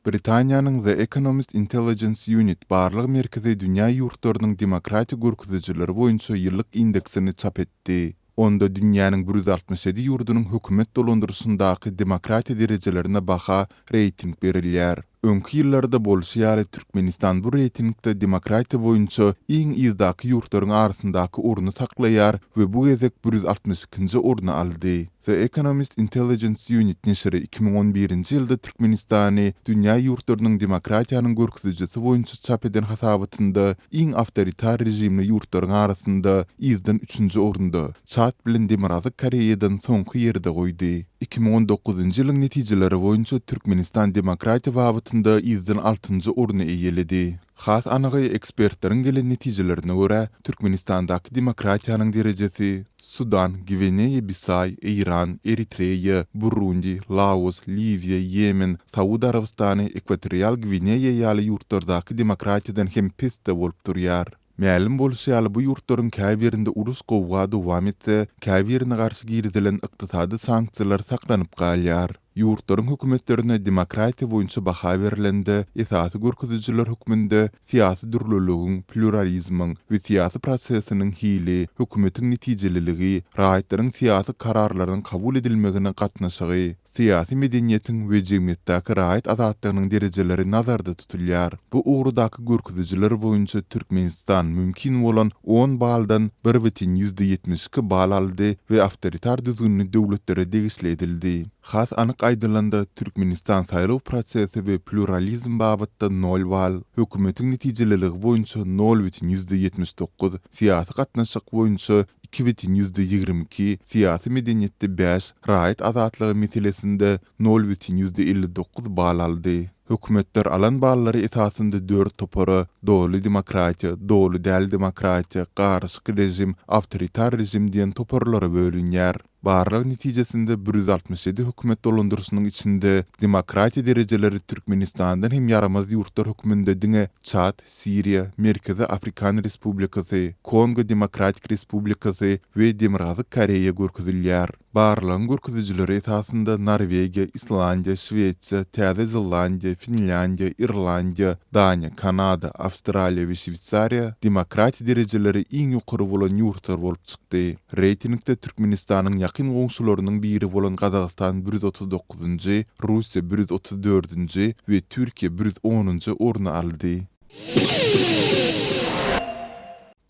Britaniýanyň The Economist Intelligence Unit barlag merkezi dünýä ýurtlarynyň demokratiýa görkezijileri boýunça ýyllyk indeksini çap etdi. Onda dünýäniň 167 ýurdunyň hökümet dolandyryşyndaky demokratiýa derejelerine baha, reýting berilýär. Öňki ýyllarda bolşy ýaly, Türkmenistan bu reýtingde demokratiýa boýunça iň yzdaky ýurtlaryň arasyndaky orny saklaýar we bu gezek 162-nji orny aldy. The Economist Intelligence Unit neşiri 2011-nji ýylda Türkmenistany dünýä ýurtlarynyň demokratiýanyň görkezijisi boýunça çap eden hasabatynda iň awtoritar režimli ýurtlaryň arasynda yzdan üçünji orunda, Çad bilen Demirgazyk Koreýadan soňky ýerde goýdy. 2019-njy ýylyň netijeleri boýunça Türkmenistan demokratiýa babatynda yzdan altynjy orny eýeledi. Has anygy, ekspertleriň gelen netijelerine görä, Türkmenistandaky demokratiýanyň derejesi Sudan, Gwineýa-Bisaý, Eýran, Eritreýa, Burundi, Laos, Liwiýa, Ýemen, Saud Arabystany, Ekwatorial Gwineýa ýaly ýurtlardaky demokratiýadan hem pesde bolup durýar. Mälim bolşy ýaly, bu ýurtlaryň käbirinde uruş-gowga dowam etse, käbirine garşy girizilen ykdysady sanksiýalar saklanyp galýar. Ýurtlaryň hökümetlerine demokratiýa boýunça baha berlende, esasy görkezijiler hökmünde syýasy dürlüligiň, plýuralizmiň we syýasy prosesiniň hili, hökümetiň netijeliligi, raýatlaryň syýasy kararlaryň kabul edilmegine gatnaşygy, Syýasy medeniýetiň we jemgyýetdäki raýat azatlygynyň derejeleri nazarda tutulýar. Bu ugurdaky görkezijiler boýunça Türkmenistan mümkin bolan on baldan 1,72 bal aldy we awtoritar düzgünli döwletlere degişli edildi. Has anyk aýdylanda, Türkmenistan saýlaw prosesi we plýuralizm babatda nol bal, hökümetiň netijeliligi boýunça 0,79, syýasy gatnaşyk boýunça 2,22, syýasy medeniýetde bäş, raýat azatlygy meselesinde 0,59 bal aldy. Hökümetler alan ballary esasynda dört topara, doly demokratiýa, doly däl demokratiýa, garyşyk režim, awtoritar režim diýen toparlara bölünýär. Barlag netijesinde 167 hökümet dolandyryşynyň içinde demokratiýa derejeleri Türkmenistandan hem ýaramaz ýurtlar hökmünde diňe Çad, Siriýa, Merkezi Afrikan Respublikasy, Kongo Demokratik Respublikasy we Demirgazyk Koreýa görkezilýär. Barlagyň görkezijileri esasynda Norwegiýa, Islandiýa, Şwesiýa, Täze Zelandiýa, Finlýandiýa, Irlandiýa, Daniýa, Kanada, Awstraliýa we Şweýsariýa demokratiýa derejeleri iň ýokary bolan ýurtlar bolup çykdy. Reýtingde Türkmenistanyň ýakyn goňşularynyň biri bolan Gazagystan 139-njy, Russiýa 134-nji we Türkiýe 110-njy orny aldy.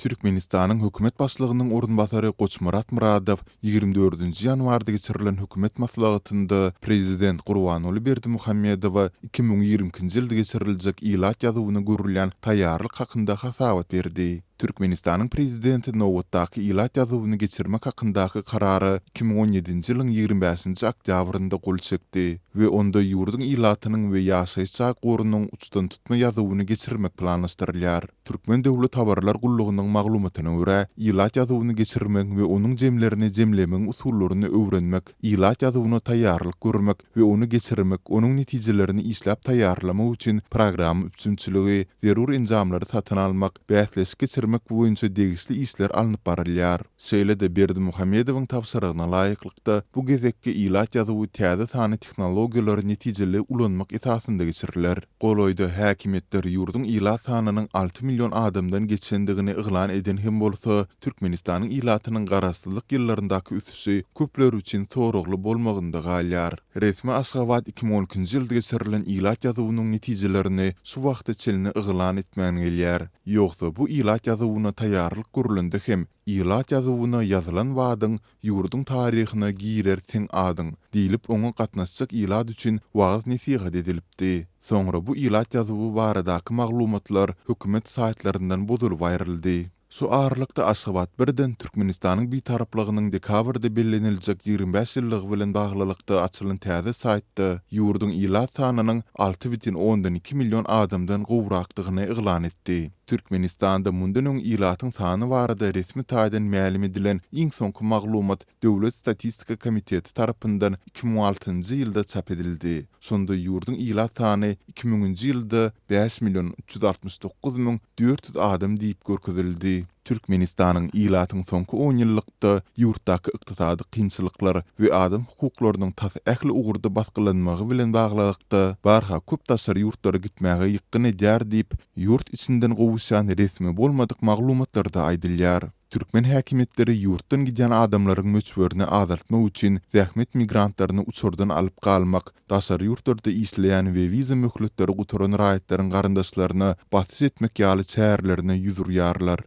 Türkmenistanyň hökümet başlygynyň orunbasary Goçmyrat Myradow 24-nji ýanwarda geçirilen hökümet maslahatynda prezident Gurbanguly Berdimuhamedowa 2022-nji ýylda geçiriljek ilat ýazuwyna görülýän taýýarlyk hakynda hasabat berdi. Türkmenistanyň Prezidenti nobatdaky ilat ýazuwyny geçirmek hakyndaky Karara 2017-nji ýylyň 25-nji oktýabrynda gol çekdi we onda ýurduň ilatynyň we ýaşaýyş jaý gorunyň uçdantutma ýazuwyny geçirmek planlaşdyrylýar. Türkmen döwlet habarlar gullugynyň maglumatyna görä, ilat ýazuwyny geçirmegiň we onuň jemlerini jemlemegiň usullaryny öwrenmek, ilat ýazuwyna taýýarlyk görmek we ony geçirmek, onuň netijelerini işläp taýýarlamak üçin programma üpjünçiligi, zerur enjamlary satyn almak, bäsleşik geçirmek boýunça degişli işler alnyp barylýar. Şeýle-de Berdimuhamedowyň tabşyrygyna laýyklykda, bu gezekki ilat ýazuwy täze sanly tehnologiýalary netijeli ulanmak esasynda geçiriler. Golaýda häkimiýetler ýurduň ilat sanynyň 6 million adamdan geçendigini yglan eden hem bolsa, Türkmenistanyň ilatynyň garaşsyzlyk ýyllaryndaky ösüşi köpler üçin soragly bolmagynda galýar. Resmi Aşgabat 2012-nji ýylda geçirilen ilat ýazuwynyň netijelerini şu wagta çenli yglan etmän gelýär. Ýogsa bu ilat ýazuwyna taýýarlyk görlende hem Ilat ýazuwyna ýazylan badyň ýurduň taryhyna girer seň adyň diýlip oňa gatnaşjak ilat üçin wagyz-nesihat edilipdi. Soňra bu ilat ýazuwy baradaky maglumatlar hökümet saýtlaryndan bozulyp aýryldy. Şu aralykda Aşgabat birden Türkmenistanyň Bitaraplygynyň dekabrda belleniljek 25 ýyllygy bilen baglylykda açylan täze saýtda ýurduň ilat sanynyň 6,2 million adamdan gowrakdygyny yglan etdi. Türkmenistanda mundan öň ilatyň sany barada resmi taýdan mälim edilen iň soňky maglumat Döwlet statistika komiteti tarapyndan 2006-njy ýylda çap edildi. Şonda ýurduň ilat sany iki müňünji ýylda 5 369 400 adam diýip görkezildi. Türkmenistanyň ilatyň soňky onýyllykda ýurtdaky ykdysady kynçylyklar we adam hukuklarynyň tas ähli ugurda basgylanmagy bilen baglylykda barha köp daşary ýurtlara gitmäge ýykgyn edýär diýip, ýurt içinden gowuşýan resmi bolmadyk maglumatlarda aýdylýar. Türkmen häkimiýetleri ýurtdan gidýän adamlaryň möçberini azaltmak üçin zähmet migrantlaryny uçardan alyp galmak, daşary ýurtlarda işleýän we wiza möhletleri gutaran raýatlaryň garyndaşlaryna basyş etmek ýaly çärelerine ýüz urýarlar.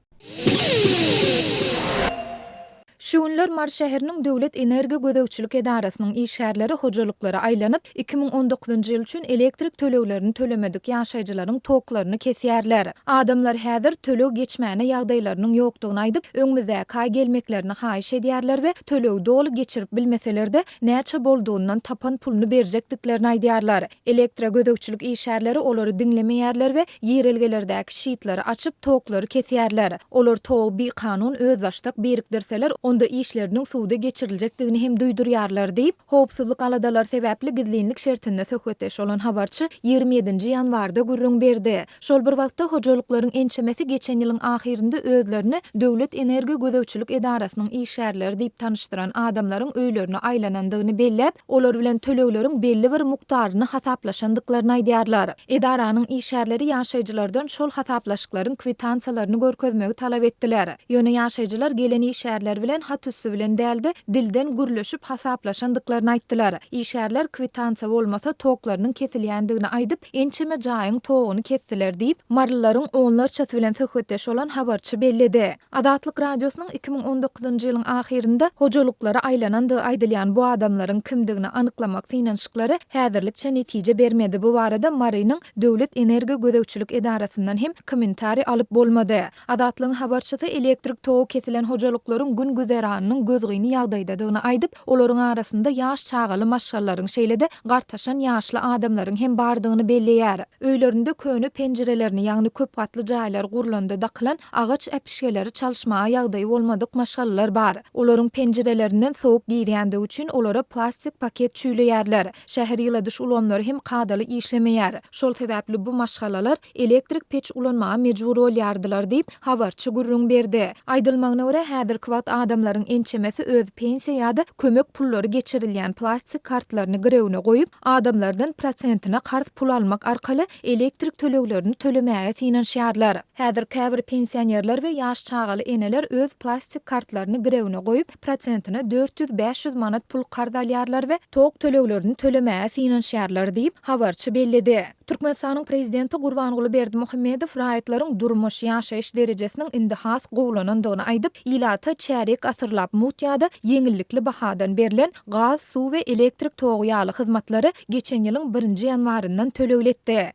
Şu günler Mary şäheriniň Döwlet energiýa gözegçilik edarasynyň işgärleri hojalyklara aýlanyp, 2019-njy ýyl üçin elektrik töleglerini tölemedik ýaşaýjylaryň toklaryny kesýärler. Adamlar häzir töleg geçmäne ýagdaýlarynyň ýokdugyny aýdyp, öňümizdäki aý gelmeklerini haýyş edýärler we tölegi doly geçirip bilmeseler-de, näçe boldugyndan tapan puluny berjekdiklerini aýdýarlar. Elektrogözegçilik işgärleri olary diňlemeýärler we girelgelerdäki şitleri açyp, toklary kesýärler. Olar togy bikanun özbaşdak birikdirseler, onda işleriniň suda geçiriljekdigini hem duýdurýarlar diýip, howpsuzlyk aladalary sebäpli gizlinlik şertinde söhbetdeş bolan habarçy 27 ýanwarda gürrüň berdi. Şol bir wagtda, hojalyklaryň ençemesi geçen ýylyň ahyrynda özlerini Döwlet energiýa gözegçilik edarasynyň işgärleri diýip tanyşdyran adamlaryň öýlerine aýlanandygyny belläp, olar bilen tölegleriň belli bir mukdaryny hasaplaşandyklaryny aýdýarlar. Edaranyň işgärleri ýaşaýjylardan şol hasaplaşyklaryň kwitansiýalaryny görkezmegi talap etdiler. Ýöne ýaşaýjylar gelen işgärler bilen hat üsti bilen däl-de, dilden gürleşip hasaplaşandyklaryny aýtdylar. Işgärler kwitansiýa bolmasa toklarynyň kesilýändigini aýdyp, ençeme jaýyň toguny kesdiler diýip, marylylaryň onlarçasy bilen söhbetdeş bolan habarçy belledi. Azatlyk Radiosynyň 2019-njy ýylyň ahyrynda hojalyklara aýlanandygy aýdylýan bu adamlaryň kimdigini anyklamak synanyşyklary häzirlikçe netije bermedi, bu barada Marynyň Döwlet energiýa gözegçilik edarasyndan hem kommentariý alyp bolmady. Azatlygyň habarçysy elektrik togy kesilen hojalyklaryň gün-güzeranynyň gözgyny ýagdaýdadygyny aýdyp, olaryň arasynda ýaş çagaly maşgalalaryň, şeýle-de gartaşan ýaşly adamlaryň hem bardygyny belleýär. Öýlerinde köne penjirelerini, ýagny köp gatly jaýlar gurlanda dakylan agaç äpişgeleri çalyşmaga ýagdaýy bolmadyk maşgalalar bar. Olaryň penjirelerinden sowuk girýändigi üçin olara plastik paket çüýleýärler. Şäher ýyladyş ulgamlary hem kadaly işlemeýär. Şol sebäpli bu maşgalalar elektrik peç ulanmaga mejbur bolýardylar diýip, habarçy gürrüň berdi. Aýdylmagyna görä, häzirki wagt adamlaryň ençemesi öz pensiýa ýa-da kömek pullary geçirilýän plastik kartlaryny girewine goýup, adamlardan prosentine karz pul almak arkaly elektrik töleglerini tölemäge synanyşýarlar. Häzir käbir pensionerler we ýaş çagaly eneler öz plastik kartlaryny girewine goýup, prosentine 400-500 manat pul karz alýarlar we tok töleglerini tölemäge synanyşýarlar diýip, habarçy belledi. Türkmenistanyň Prezidenti Gurbanguly Berdimuhamedow raýatlaryň durmuş, ýaşaýyş derejesiniň indi has gowulanandygyny aýdyp, ilata çärýek asyrlap mugt ýa-da ýeňillikli bahadan berlen gaz, suw we elektrik togy ýaly hyzmatlary geçen ýylyň birinji ýanwaryndan tölegli etdi.